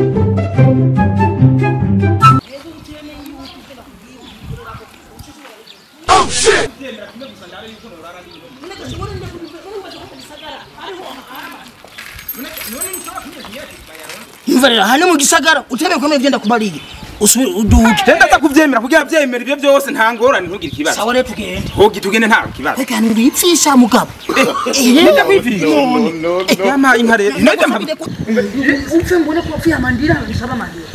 Oh shit. Mvarira hano mu gisagara utebe komeye byenda kubariye usubire uduke. Tenda kuvyemera kugira vyemera ibyo byose nta ngorane ntugire ikibazo. Sawa rero tugende. Hogi tugende nta kibazo. Reka nibipfisha mugabo. Nenda kwipfisha. No no no. Yama inka rero. Nenda upfe mbone ko pfiya mandira bisaba mandira.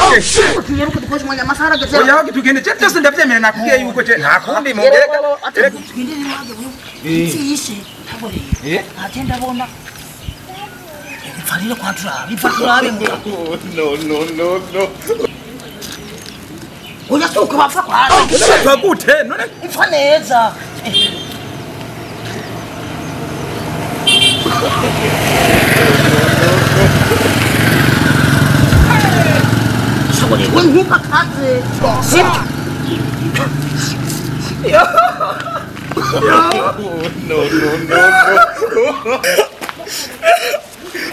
Tunyaruka dukoze umwanya amasaha ageze. Oya hogi tugende je byose ndavyemera nakubwiye yuko je nta kundi mungereka. Tugende rero wipfishe ntabwo rero. Agenda bona. Farire kwa turabe, turabe mugabo. No no no no. Oya suko bapfa kwa. Bapfa gute none upfa neza. Sokore we nkupa kaze. Sibyo. No no no no.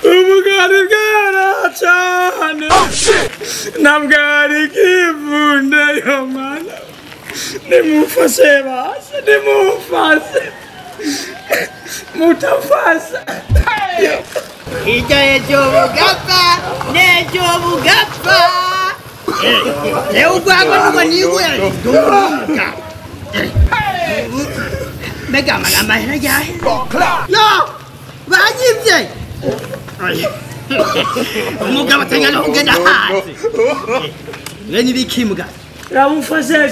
Ubugari bwaracane ntabwari kivunde yo mana nimufashe basi nimufashe mutafashe icyo ejo bugapfa n'ejo bugapfa rero urwagwa nuko nigwe ndumuka mbega amagambo ahera yahe yo banyivye umugabo atengana kugenda hanze bene ibiki mugabo ramufashe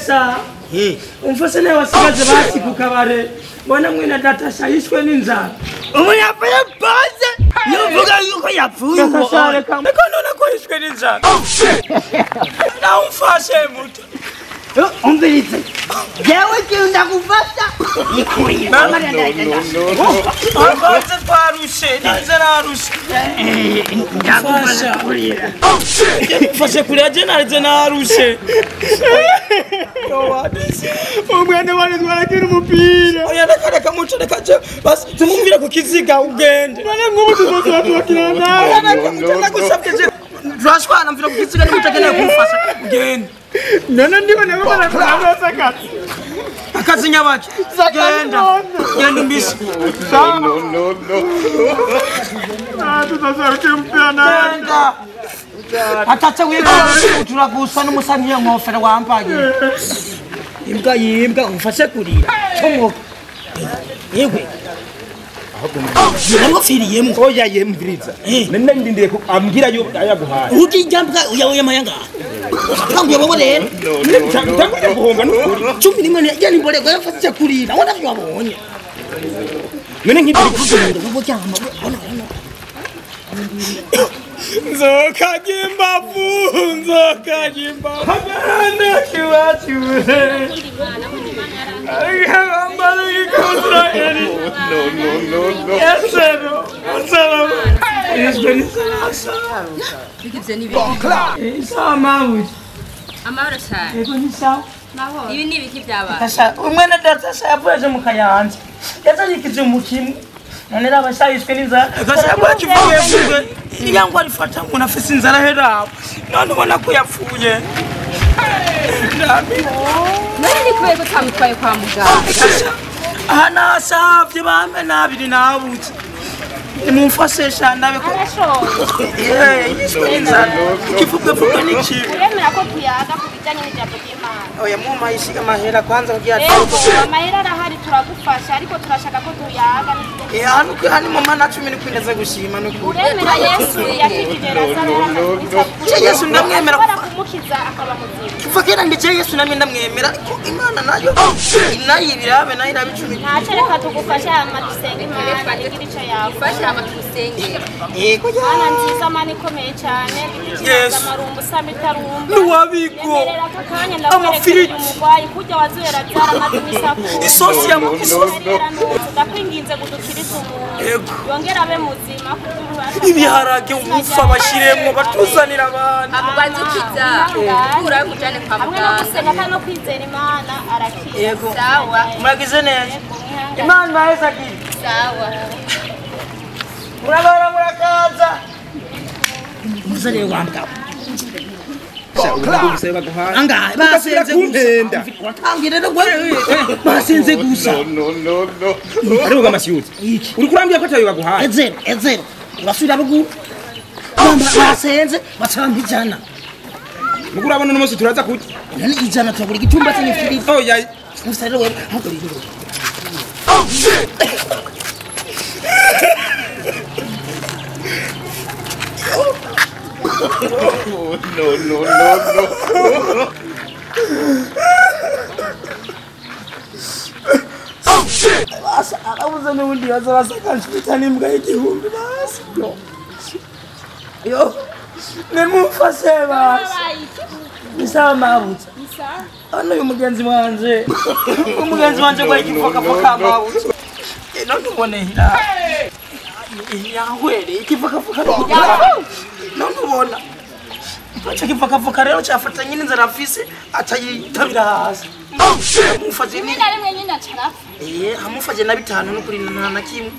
umfashe nawe wasigaze basi ku kabare mbona mwene data yishwe n'inzara umuntu yapfuye boze yuvuga yuko yapfuye reka none ko yishwe n'inzara nawe umfashe muto umvirize jewe ikintu ndagufasha abaze twarushe n'inzara arushe ndagufasha kurira mfashe kurira je nareze narushe umwana wanje twarakina umupira oya reka reka muco reka je basi tumumvire ku kiziga ugende none nk'ubu tuzosubira turakina nawe Oya reka muco ndagusabye je turashwana mvira ku kiziga niba utakeneye kumufasha ugende. None ndibona ko barakora akazi akazi nyabaki genda genda umbise. No no no. Tuzasubira umupira nawe genda atatse wikora turagusa n'umusa nk'iyo nkofero wambaye imbwa yimbwa umfashe kurira comoka yewe yaragupfiriyemo. Oya yemviriza. Nene ndindiriye ko ambwira yo ayaguhaye. Ujya mbwa uya mayanga. Tanguye wowe rero. Tanguye guhomba n'ukuri. 11 yari imborego yafashe kurira. Wona byo wabonye. None nk'ibyo kugenda ubu cyangwa bona. Nzoka imbavu, nzoka imbavu. Agana kiwacu. No no no no. Esero, esero. Ibyo ni ibiki? Isaha mawe. Amahoro cyane. Yego ni sawa. Ibi ni ibiki byabaye? Umwana data yavuye mu Kayanza. Yazanye mu kimwe. None raba sayishwe n'inzara. Gashabwa kivuye mvuge. Iyangwa rifata umuntu afise inzara hera. None ubona ko yapfuye. None ni kubera ko utamutwaye kwa muganga? Aha nasavye bampe nabiri nabutse. Nimumfashe sha ndabe ko. Arashoboye. Yishwe n'inzara. Ikivugwe ni kibi. Uremera ko tuyaga ku bijyanye n'ijambo ry'Imana? Oya muma ishiga amahera kwanza kugira Ego, amahera arahari turagufasha ariko turashaka ko tuyaga. Hano hano mama na 10 kwineza gushima n'ukuri. Uremera Yesu yakijije Lazaro? Yesu ndamwemera kumukiza akaba muzima. Kuva kera ndije Yesu namwe ndamwemera ariko Imana nayo inayibirabe nayo irabicumi. Ntacyo reka tugufashe hama dusenge Imana igira icyo yagufasha hama tumusenge. Yego ya. Mana nziza Mana ikomeye cyane. Yesu. Amarumbu usama itarumba. Nuwabiko. Amafiriti. Umurwayi kujya wazuye Lazaro amaze imisako. Isosi ya isosi. Ndakwinginze gudukiriza umuntu. Yongera abe muzima kuko ibiharage umufa bashiremo batuzanira abantu. Amubanzukiza. Kura mujane kwa Hamwe no muganga. gusenga kandi no kwizera Imana arakira. Yego. Sawa. Muragize neza. Imana ibahezagire. Sawa. Murabara murakaza. Muzane wa mugabo. Angahe basenze gusa. Watangira rero basenze gusa. No no no. Ariko gamashyuzi. Uri kurambira ko atayo baguhaye. Ezero ezero. Urasubira ruguru. Basenze bacamba ijana. Mugura abona n'umunsi turaza kurya. Nani ijana turagura igitumba se n'ifiriti. Oya. Gusa rero wewe hakuri rero. Oh shit. Oh no no no no. Oh shit. Basa arabuze n'ubundi baza basakanshita n'imbwa y'igihumbi basi. Yo. Nemufashe basi. Nisawa mabutsa. Nisawa. Ano uyu mugenzi wanje. Umugenzi wanje kwa ikifokafoka mabutsa. None ubone hira. Yahwere ikifokafoka. None ubona. Acha kifokafoka rero cyafata nyine inzara afise atayitabira hasi. Oh shit. Mufaje ni rimwe nyine acarafa. Amufaje na bitanu no kuri na kimwe.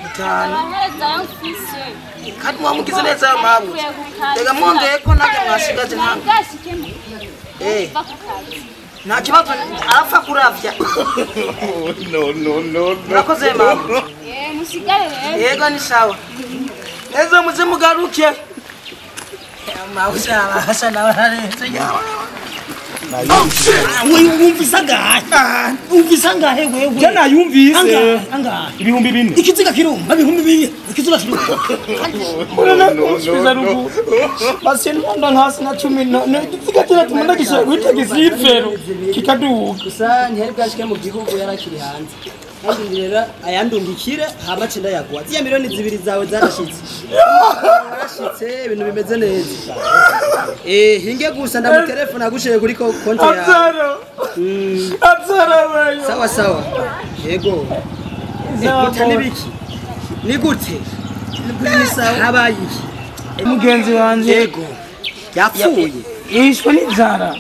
Bitanu. Abahereza yo mfise. Kandi mwamugize neza mabu. Rega mwongeye ko nake mwashigaje nta. Nta kibazo arapfa kuravya. No no no no. Murakoze mabu. Musigare rero. Yego ni sawa. Neza muze mugaruke. Mabu sha nawe aretse yawe. Wumvise angahe? Wumvise angahe wewe? Je nayumvise. Angahe? 4000. Ikiziga kirumba 4000. Ikiziga kirumba. Murana kumusubiza rugu. Basi ntanda hasi na 10 na ikiziga kira tumunda gisha guhita gisifero kikaduga. Gusa ntihari bwashike mu gihugu yarakiri hanze. Kandi rero ayandungikire hama cinda yaguha. Ziya miliyoni 2 zawe zarashitse. Zarashitse ibintu bimeze neza. Hinge gusa ndamutelefona agushiye kuri konti yawe. Atsara. Atsara wewe. Sawa sawa. Yego. Gute nibiki? Ni gute? Ni sawa. Habaye iki? Mugenzi wanje. Yego. Yapfuye. Yishwe n'inzara.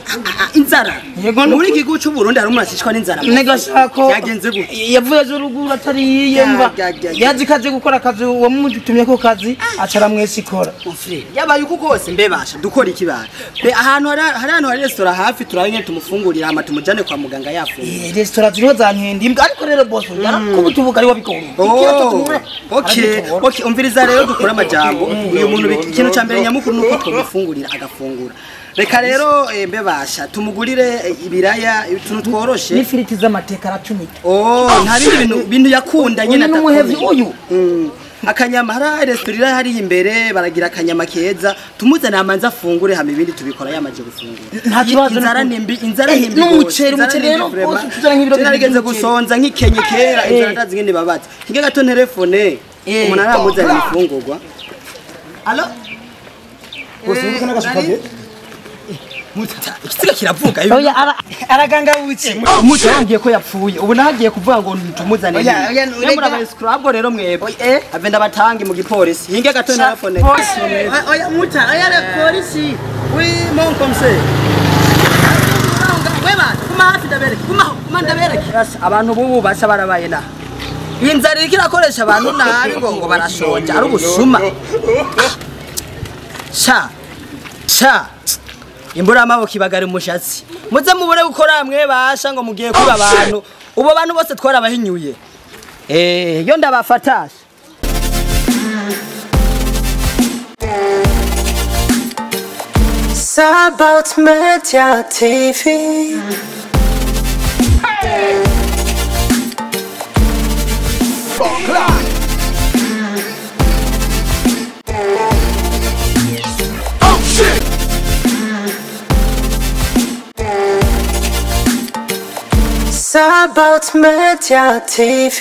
Inzara. Yego muri iki gihugu cy'u Burundi hari umuntu ashishwa n'inzara. Negashako. Yagenze gute? Yavuye ejo ruguru atari yiyemba. Yazikaze gukora akazi wamutumye ko kazi acara mwese ikora. Ufre. Yabaye uko kose mbebasha dukora ikibara. Be ahantu hari ahantu hari restaurant hafi turabanye tumufungurira hama tumujane kwa muganga yafunguye. Restaurant ziriho za nkende imbwa ariko rero boss yarakubutubuka ari wabikora. Okay. Okay, umviriza rero dukora amajambo. Uyu muntu ikintu ca mbere nyamukuru nuko twamufungurira agafungura. Reka rero mbebasha tumugurire ibiraya utuntu tworoshe n'ifiriti z'amateka aracumita. Oh, nta bindi bintu yakunda nyine atakunze uyu. Akanyama hari restaurant hari imbere baragira akanyama keza tumuzana amanza afungure hama ibindi tubikora yamaje gufungura. Nta kibazo inzara nimbi inzara himbi. N'umuceri umuceri rero tuzana nk'ibiro narigeze gusonza nk'ikenye kera inzara ndazi ngene babaza. Hinge gato telefone umuntu aramuzana ifungurwa. Allo? Bose uko nagashukaje? Muta ikiziga kiravuga ibi. Oya aragangabutse. Muta yambwiye ko yapfuye. Ubu nahagiye kuvuga ngo ntumuzane. Oya oya muri aba scrub rero mwebwe. Ave ndabatangi mu gipolisi. Hinge gato telefone. Oya muta oya le polisi. Oui mon commissaire. Weba kuma hafi ndabereke. Kuma ndabereke. Abantu bubu basa barabaye na. Inzara iriko irakoresha abantu nabi ngo barashonje ari ubusuma. Sha. Sha. Imbura amaboko ibagara umushatsi. Muze mubure gukora mwe basha ngo mugiye kuba abantu. Ubo bantu bose twarabahinyuye. Yo ndabafatasha. About Media TV. Hey! Oh shit! About Media TV.